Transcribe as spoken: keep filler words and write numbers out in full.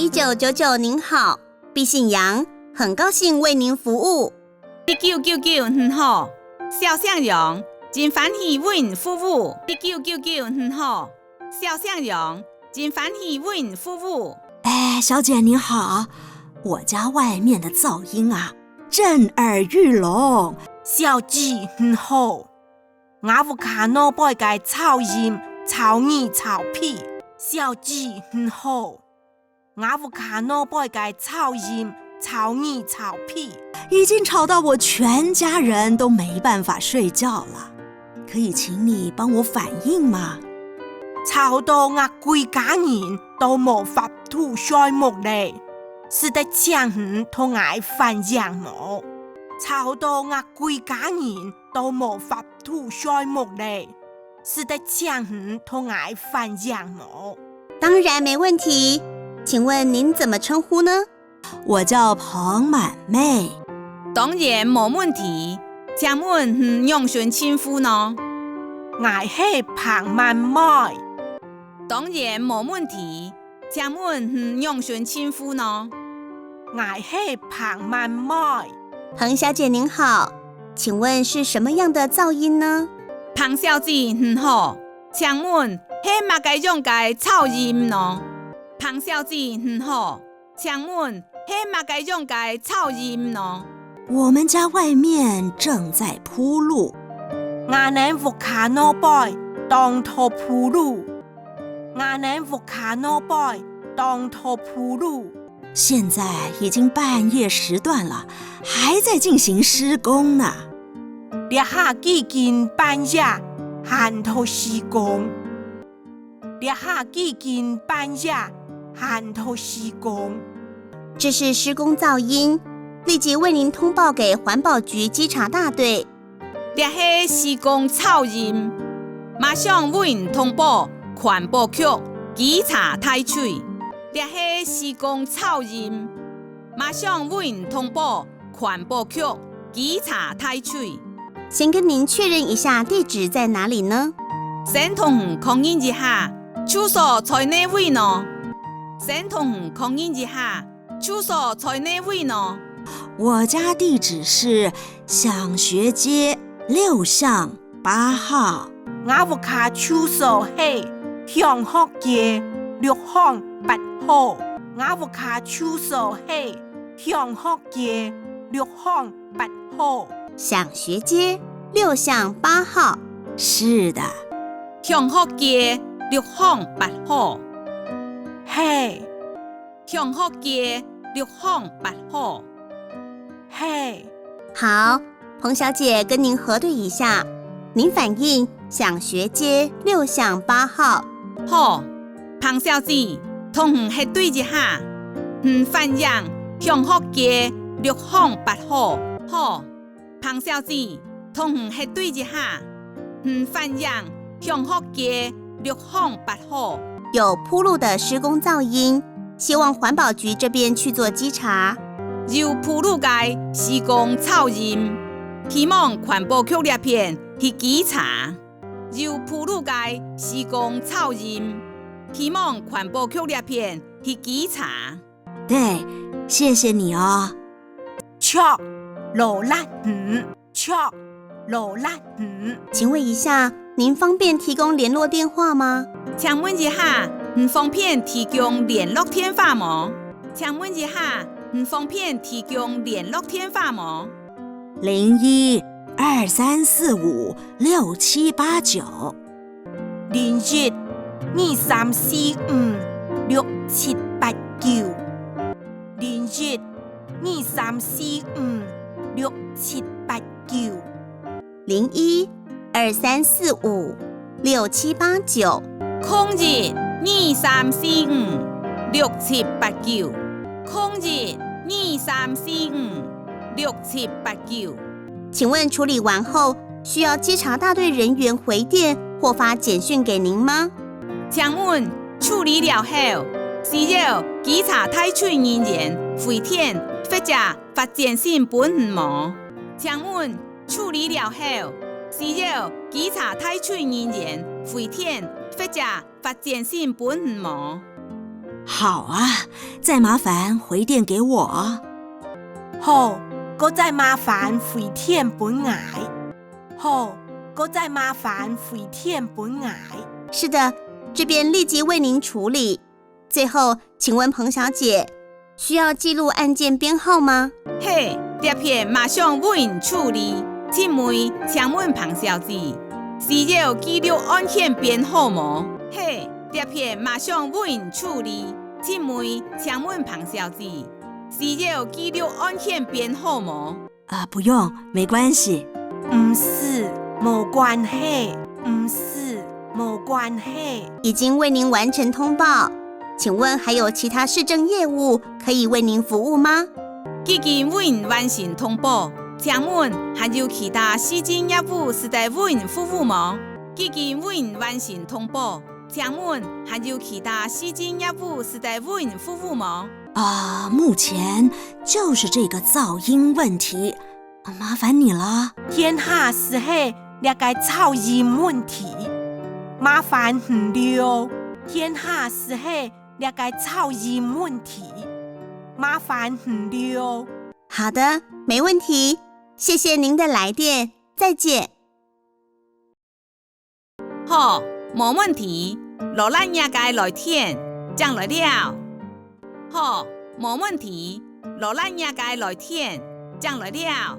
一九九九您好，敝姓楊，很高兴为您服务。一九九九你好，小姓楊，真歡喜為你服務。一九九九你好，小姓楊，真歡喜為你服務。哎，小姐您好，我家外面的噪音啊，震耳欲聾。小姐你好，吾屋下外背个噪音吵耳吵鼻。小姐你好，吾屋下外背个噪音吵耳吵鼻，已经吵到我全家人都没办法睡觉了。可以请你帮我反映吗？吵到吾歸家人都無法度睡目咧，使得請你同𠊎反映無？吵到吾歸家人都無法度睡目咧，使得請你同𠊎反映無？当然没问题，请问您怎么称呼呢？我叫彭满妹。当然无问题，请问你仰般称呼呢？𠊎係彭滿妹。当然无问题，请问你仰般称呼呢？𠊎係彭滿妹。彭小姐您好，请问是什么样的噪音呢？彭小姐你好，请问係麼个样个噪音呢？彭小姐你好，请问係麼个样个噪音呢？我们家外面正在铺路。吾等屋下外背當討鋪路。 吾等屋下外背當討鋪路。现在已经半夜时段了，还在进行施工呢。這下既經半夜，還討施工。這下既經半夜，還討施工。这是施工噪音，立即为您通报给环保局稽查大队。 這係施工噪音，馬上為你通報環保局稽查大隊。這係施工噪音，馬上為你通報環保局稽查大隊。先跟您确认一下地址在哪里呢？先同你确认一下，住所在哪位呢？先同你确认一下， 住所在哪位呢？我家地址是享学街六巷八号。吾屋下住所係享学街六巷八號。吾屋下住所係享学街六巷八號。享学街六巷八号。是的。享学街六巷八号。係。 享学街六巷八号。係。好，彭小姐跟您核对一下，您反映享学街六巷八号。好，彭小姐，同你核对一下，你反映享学街六巷八号。好， 彭小姐，同你核对一下，你反映享学街六巷八號。有铺路的施工噪音，希望环保局这边去做稽查。有铺路个施工噪音，希望环保局這片去稽查。有铺路个施工噪音，希望环保局這片去稽查。 对，谢谢你哦。著，勞力你，著，勞力你。请问一下，您方便提供联络电话吗？请问一下，你方便提供联络电话吗？请问一下，你方便提供联络电话吗？零一二三四五六七八九。 零一二三四五六七八九。零一二三四五六七八九。零一二三四五六七八九。空一二三四五六七八九。空一二三四五六七八九。请问处理完后，需要稽查大队人员回电或发简讯给您吗？请问处理了后，需要稽查大队人员回电或者发简讯分你无？请问处理了后，需要稽查大队人员回电或者 发简讯分你无？好啊，再麻烦回电给我。好，過再麻煩回电分𠊎。好，過再麻煩回电分𠊎。是的，这边立即为您处理。最后，请问彭小姐，需要记录案件编号吗？係，這片馬上為你處理。請問，請問彭小姐，需要記錄案件編號無？係，這片馬上為你處理。請問，請問彭小姐，需要記錄案件編號無？啊，不用，没关系。毋使，無關係。毋使，無關係。已经为您完成通报，请问还有其他市政业务可以为您服务吗？既经为你完成通报，请问还有其他市政业务使得为你服务无？既经为你完成通报，请问还有其他市政业务使得为你服务无？啊，目前就是这个噪音问题，麻烦你了。现下就係這个噪音問題，麻煩你了。现下就係這个噪音問題，麻煩你了。好的，没问题。谢谢您的来电，再见。 好，無問題，勞力若个來電，正來尞。好，無問題，勞力若个來電，正來尞。